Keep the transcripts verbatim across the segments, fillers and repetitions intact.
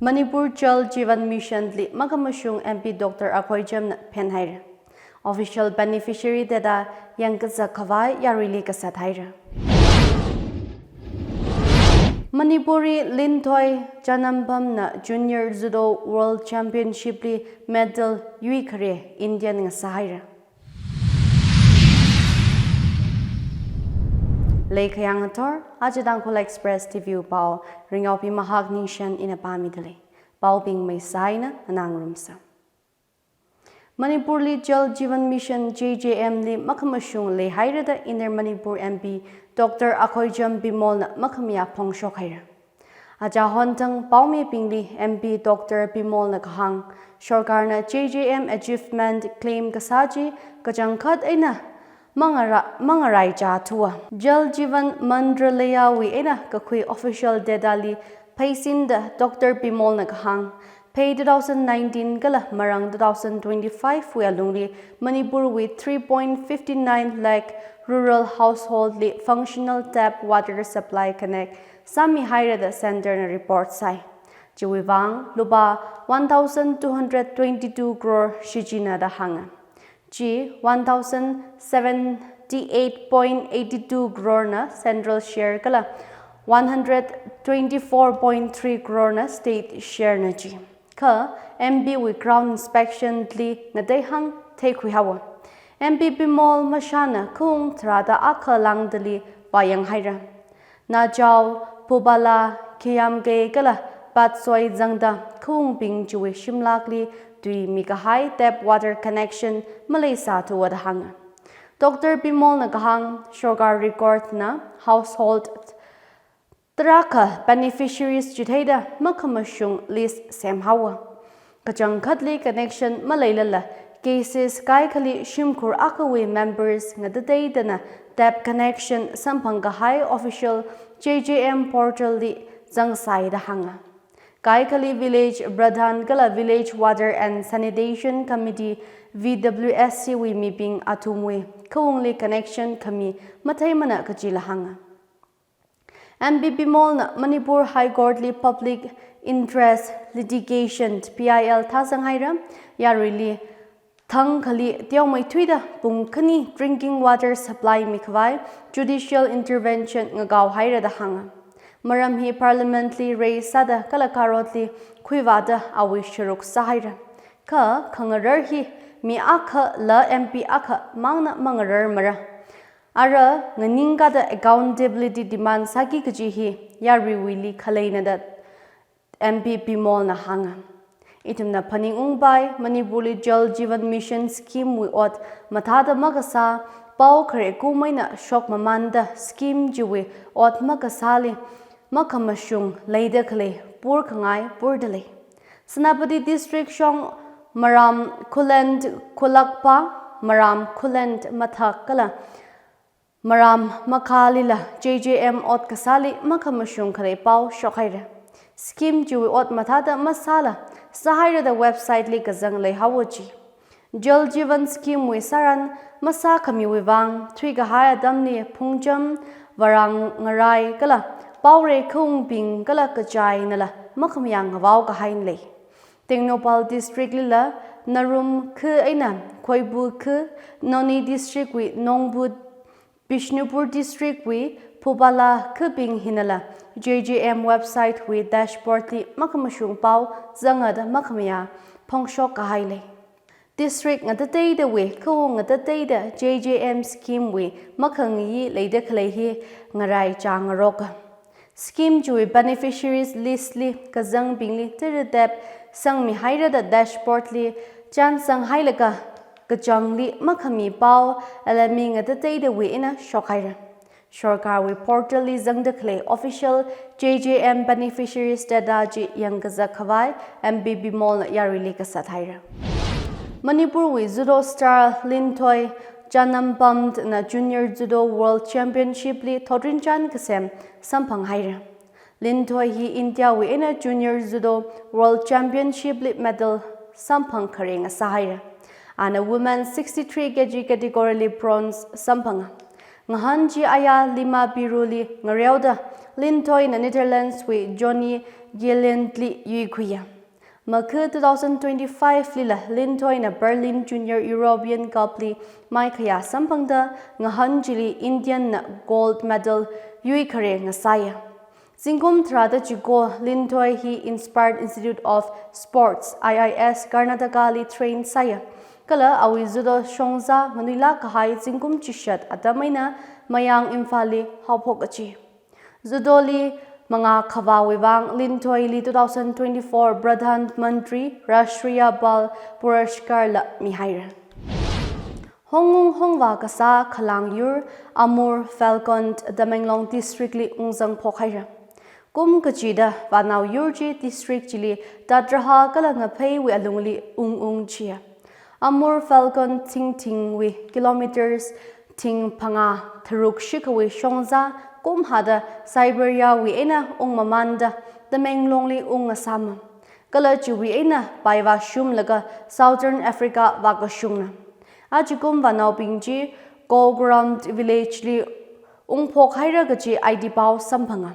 Manipur Jal Jeevan Mission li makhamashung M P Doctor Akhoijamna phenhaira. Official beneficiary data yangkazak khavai yaruili kasat haira. Manipuri Linthoi Channampamna Junior Judo World Championship li medal yuikhare Indian ngasāhaira. Leikhayang athor, aja Tangkhul Express T V wui pao, Ringyaopi Mahak Ningshen ina pāmidalei. Paobing maisai eina nganāngarumsa. Manipur li Jal Jeevan Mission, J J M li makhamashung leihaira da Inner Manipur M P Doctor Akhoijam Bimolna makhamayā phongshok haira. Aja honthang paomibingli M P Doctor Bimolna kahāng, sorkarna J J M achievement claim kasā chi kachangkhat eina mangara-, mangaraichāthuwa. Jal Jeevan Mantralaya wui eina kakhui official data li pheisinda Doctor Bimolna kahāng, phei two thousand nineteen kala marāng two thousand twenty-five wui alungli Manipur wui three point five nine lakh rural household li functional tap water supply connect sāmihaira da center na report sāi. Chiwui vang lupā one thousand two hundred twenty-two crore shichinā da hānga. Chi one thousand seventy-eight point eighty-two crore na central share kala one hundred twenty-four point three crore na state share na chi. Kha M P wui ground inspection li ngateihāng theikhui haowa. M P Bimol mashāna khaung tharāda akha lāngdali vāyanghaira. Nachao, Phupala, Khayamkei kala Patsoi zangda khaungbing chiwui shimlakli tui mikahai tap water connection maleisāthuwa da hānga. Doctor Bimolna kahāng, sorkar record na household tarākha beneficiaries chitheida makhamashung list semhaowa. Kachangkhatli connection maleilala, cases kaikhali shimkhur akhawui members ngatateidana tap connection samphang kahai official J J M portal li zangsai da hānga. Kaikhali Village Pradhan kala Village Water and Sanitation Committee, V W S C wui mibing athumwui khaungli connection khami matheimana kajila hānga. M P Bimolna Manipur High Court li public interest litigation, P I L, thāsanghaira, yaruili thangkhali teomeithuida pung khani drinking water supply mikhavai judicial intervention ngakaohaira da hānga. Maram hi parliament li raise sāda kala karotli khuivāda awui sharuk sāhaira. Kha khangarar hi mi akha la M P akha mangna mangararmara. Ara nganingkada accountability demand sāki kaji hi yaruiwuili khaleina da M P Bimolna hānga. Ithumna phaningungpai, Manipurli Jal Jeevan Mission scheme wui ot mathāda makasā, pao khare kum eina shokmamānda scheme chiwui ot makasāli makhamashung leida khalei pur khangai purdalei. Senapati District shong Maram Khullen Khulakpa, Maram Khullen Mathak kala Maram Makhalila J J M ot kasāli makhamashung khalei pao shokhaira. Scheme chiwui ot mathāda masāla sāhaira da website li kazang leihaowa chi. Jal Jeevan scheme wui sāran masākhamiwui vang thuikahai atamli phungcham, vārāng ngarai kala paorei khaungbing kala kachainala makhamayā ngavao kahaina lei. Tengnoupal District lila Narum khu eina Khoibu khu, Noni District wui Nongbu, Bishnupur District wui Phupala khubing hinala J J M website wui dashboard li makhamashung pao zangada makhamayā phongshok kahai lei. District ngatateidawui khaung ngatateida J J M scheme wui makhangayi leida khalei hi ngaraichā ngaroka. Scheme chiwui beneficiaries list li kazangbingli tiri tap sangmihaira da dashboard li chānsang hailaga kachangli makhami pao L M E ngatateidawui eina shokhaira. Sorkarwui portal li zangda khalei official J J M beneficiaries data chi yangkazak khavai M P Bimolna yaruili kasat haira. Manipurwui judo star Linthoi Channampamna Junior Judo World Championship li thotrinchān kasem samphanghaira. Linthoi hi Indiawui eina Junior Judo World Championship li medal samphang kharing sāhaira. Ana women sixty-three K G category li bronze samphanga. Ngahān chi aya Lima Biru li ngareoda Lintoina Netherlands wui Johnny Gilliland li yuikhuiya. Makha two thousand twenty-five lila Lintoina Berlin Junior European Cup li maikhayā samphangda ngahān chili Indian na gold medal yuikhare ngasāya. Zingkum tharāda chiko Lintoi hi Inspired Institute of Sports, I I S, Karnataka li train sāya. Kala awui judo shongza nganuilāk kahai zingkum chishat atam eina Mayang Imphal li haophok kachi. Judo li mangā khavāwui vang Lintoi li two thousand twenty-four Pradhan Mantri Rashtriya Bal Puraskar la mihaira. Hongung hongvā kasā khalang yur Amur Falcon Tamenglong District li ungzang phokhaira. Kum kachida vānao yur chi district chili tatraha kala ngapheiwui alungli ung ungchiya. Amur Falcon thingthingwui kilometers thing phangā tharuk shikhawui shongza kum hada Siberia wui eina ungmamanda Tamenglong li ungngasāma. Kala chiwui eina pai vāshumlaga Southern Africa vākashungna. Achikum vānaobing chi Kougram village li ungphokhaira kachi aiti pao samphanga.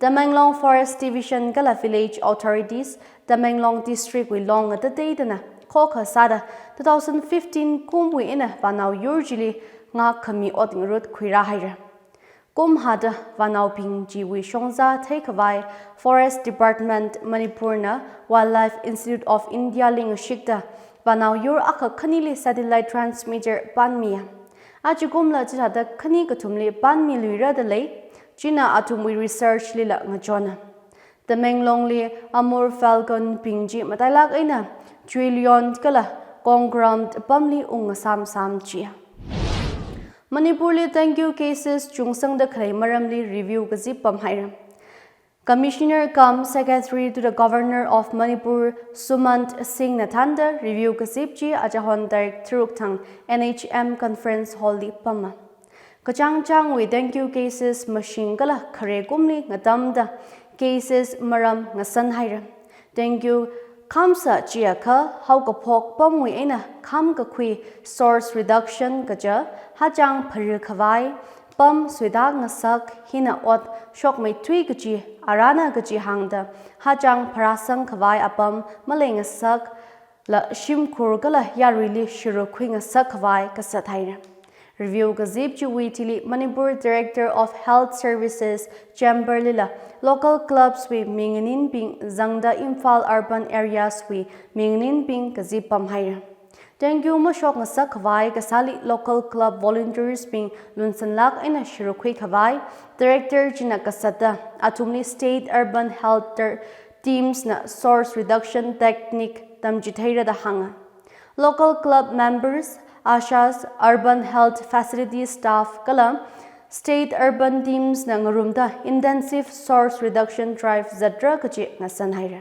Tamenglong Forest Division kala village authorities Tamenglong District wui long ngatateitana khokha sāda two thousand fifteen kumwui eina vānao yur chili ngākhami ot ngarut khuirāhaira. Kum hada vānaobing chiwui shongza theikhavai Forest Department Manipur na Wildlife Institute of India li ngashikta vānao yur akha khanili satellite transmitter panmiya. Achikumla chithāda khani kathumli panmiluira da lei, china athumwui research lila ngachonna. Tamenglong li Amur Falcon bing chi matailāk eina Chuilyon kala Kongkram pamli ungngasam samchiya. Manipur li dengue cases chungsangda khalei maramli review kazip pamhaira. Commissioner cum Secretary to the Governor of Manipur Sumant Singh na thānda review kazip chi achahon tarik tharuk thang N H M Conference Hall li pama. Kachāng chāngwui dengue cases mashing kala khare kumli ngatamda cases maram ngasanhaira. Dengue khamsa chiakha haokaphok pamwui eina kham kakhui source reduction kaja hachāng pharu khavai pam suitak ngasak hina ot shokmeithui kachi arana kachi hāngda hachāng pharāsang khavai apam malei ngasak la shimkhur kala yaruili shiruk khui ngasak khavai kasat haira. Review kazip chiwui thili Manipur Director of Health Services Chamber lila local clubs wui minganinbing zangda Imphal urban areas wui minganinbing kazip pamhaira. Dengue mashok ngasak khavai kasāli local club volunteers bing lunsanlāk eina shiruk khui khavai Director china kasatda athumli State Urban Health ter- teams na source reduction technique tamchitheira da hānga. Local club members, ashas, urban health facility staff kala state urban teams na ngarumda intensive source reduction drive zatra kachi ngasanhaira.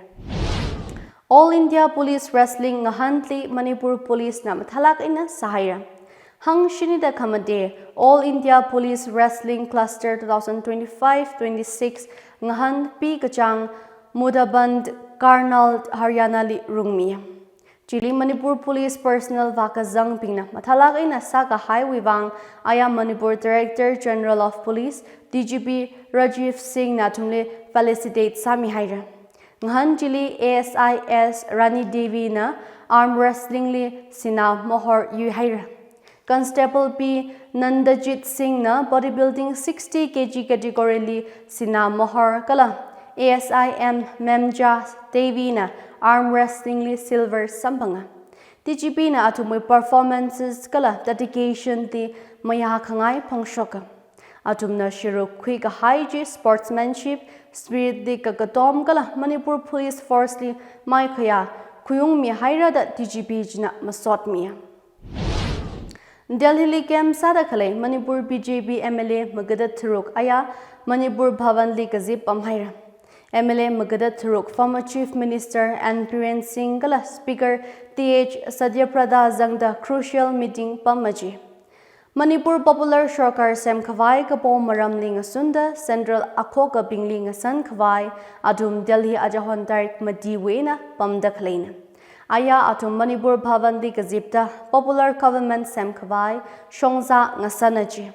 All India Police Wrestling ngahānli Manipur Police na mathālāk eina sāhaira. Hāngshinida khamate All India Police Wrestling Cluster two thousand twenty-five twenty-six ngahān P Kachang Mudaband Karnal Haryana li rungmi. Chili Manipur Police personnel vākazangbingna mathālāk eina sākahaiwui vang aya Manipur Director General of Police D G P Rajiv Singh na athumli felicitate sāmihaira. Ngahān chili A S I S Rani Devi na arm wrestling li sinā mohor yuihaira. Constable P Nandajit Singh na bodybuilding sixty K G category li sinā mohor kala A S I M Memja Devi na arm wrestling li silver samphanga. D G P na athumwui performances kala dedication li mayākhangai phongshoka. Athumna shiruk khui kahai chi sportsmanship, spirit li kakatom kala Manipur Police Force li maikhayā khuiungmihaira da D G P china masotmiya. Delhi li camp sāda khalei Manipur B J P M L A magada tharuk aya Manipur Bhavan li kazip pamhaira. M L A magada tharuk former Chief Minister N Biren Singh kala Speaker T H Satyabrata zangda crucial meeting pama chi. Manipur Popular Sorkar semkhavai kapo maramli ngasunda Central akhokabingli ngasankhavai athum Delhi achahon tarik matiwui eina pamda khaleina. Aya athum Manipur Bhavan li kazipta popular government semkhavai shongza ngasana chi.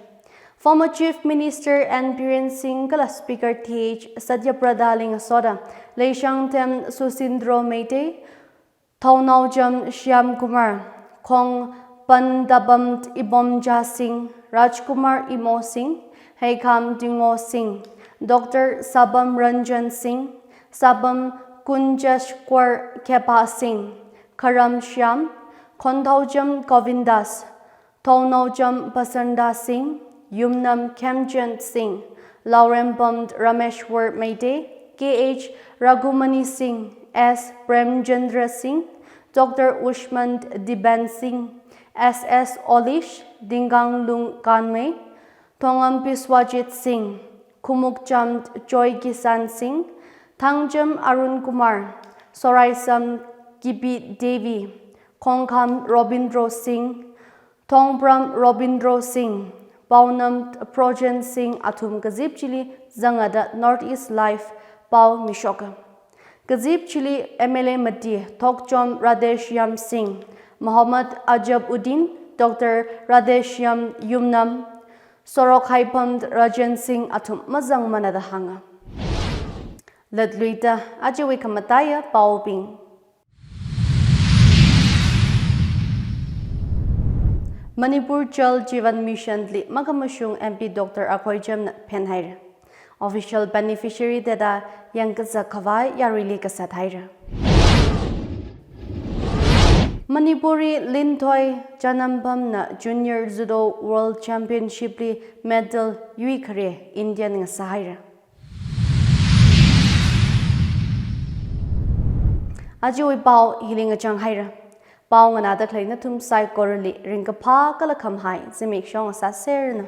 Former Chief Minister N Biren Singh kala Speaker Th Satyabrata Ling asoda Leishangthem Susindro Meitei, Thounaojam Shyam Kumar, Khongpandabam Ibomja Singh, Rajkumar Imo Singh, Heikham Tingo Singh, Doctor Sabam Ranjan Singh, Sabam Kunjashwar Khepa Singh, Kharam Shyam, Khonthoucham Govindas, Thounaojam Pasanda Singh, Yumnam Khemchand Singh, Laurembam Rameshwar Meitei, Kh Raghumani Singh, S Premchandra Singh, Doctor Ushman Diben Singh, S S Olish, Dinganglung Kanmei, Thongam Biswajit Singh, Khumukcham Joy Kisan Singh, Thangcham Arun Kumar, Soraisam Kibi Devi, Khongkham Robindro Singh, Thongpram Robindro Singh, Paonam Projen Singh athum kazip chili zangada North East Live pao mishoka. Kazip chili M L A mati Thokchom Radheshyam Singh, Mohammad Ajab Uddin, Doctor Radheshyam Yumnam, Sorok Haipham Rajen Singh athum mazangmana da hānga. Latluida ajawui khamataiya paobing. Manipur Jal Jeevan Mission li makhamashung M P Doctor Akhoi Jamna phenhaira. Official beneficiary thāda yangkazā khavai yaruili kasat haira. Manipuri Linthoi Chanambamna Junior Judo World Championship li medal yuikhare Indian ngasāhaira. Ajawui pao hili ngachang haira. Pao nganāda khalei nathum saikorali ringkaphā kala khamahai zimiksho ngasāseranu.